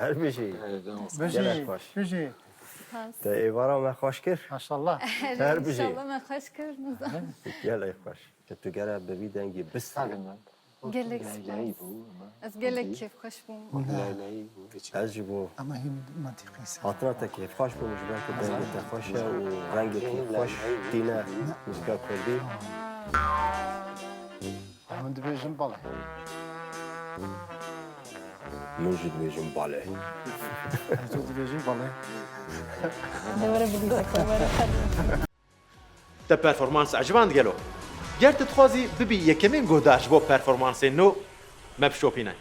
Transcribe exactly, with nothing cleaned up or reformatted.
Her bijî. Gelek xweş. Bijî. Te êvara me xweş kir. Maşallah. Her bijî. İnşallah me xweş kir. Gelek xweş. Ke tu gere bi vî dengî bist. Gelek spas. Ez gelek kêfxweş bûm. Ez jî bo. Ama hîn mantîqî ser. Hatina te kêfxweş bûm, ji ber ku dengê te xweş e û rengê te xweş tîne muzîka kurdî. Hûn dibêjin belê. Min jî dibêjin belê. Hûn dibêjin belê. De were bilîzek, de were. Te performans eciband gelo? Ger tu dixwazî bibî yekemîn guhdar ji bo performansên nû, me bişopîne.